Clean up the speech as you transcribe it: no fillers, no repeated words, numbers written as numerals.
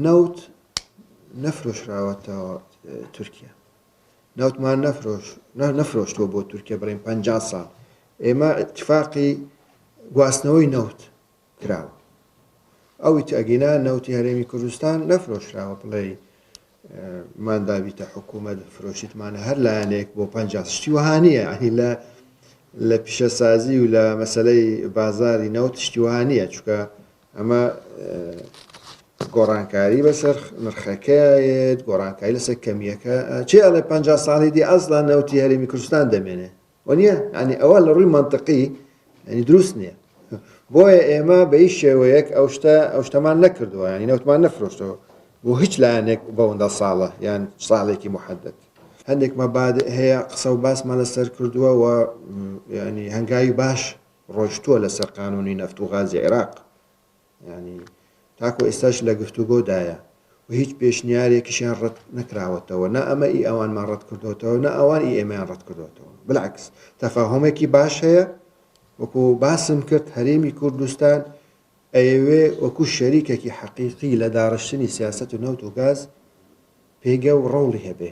نەوت نەفرۆشراوەتەوە تورکیا، نەوتمان نەفرۆش نەفرۆشتووە بۆ تورکیا بڵێن 50 ساڵ. ئێمە اتفاقی گواستنەوەی نەوت کراوە ئەوی ئەگینا نەوتی هەرێمی کوردستان نەفرۆشراوە بڵێ ماندابیتە حکوومەت فرۆشیتمانە هەر لایەنێک بۆ 50. شتی وەها نییە، ینی لە پیشەسازی و لە مەسلەی بازاری نەوت شتی وەها نییە، چونکە ئەمە گۆڕانکاری بەسەر نرخەکەیەت، گۆڕانکاری لەسەر کەمیەکە. چێ ئەڵێ 50 ساڵی دی ئەسلا نەوتی هەرێمی کوردستان دەمێنێ وە نییە؟ ینی ئەوە لە ڕووی منطقی ینی دروست نییە. بۆیە ئێمە بە هیچ شێوەیەک ئەو شتە ئەو شتەمان نەکردووە، ینی نەوتمان نەفرۆشتەوە بۆ هیچ لایەنێک بەوەندە ساڵە یان ساڵێکی محدد. هەندێک مەبادئ هەیە قسە و باسمان لەسەر کردووە و ینی هەنگاوی باش ڕۆشتووە لەسەر قانونی نەفت و غازی عێراق، ینی تاکو ئێستاش لە گفتوگۆدایە و هیچ پێشنیارێکیشیان ڕەت نەکراوەتەوە، نە ئەمە ئی ئەوانمان ڕەت کردوەتەوە، نە ئەوان ئی ئێمەیان ڕەت کردوەتەوە. بالعکس تەفاهمێکی باش هەیە. وەکو باسم کرد، هەرێمی کوردستان ئەیەوێ وەکو شەریکێکی حەقیقی لە داڕشتنی سیاسەت و نەوت و گاز پێگە و ڕۆڵی هەبێ.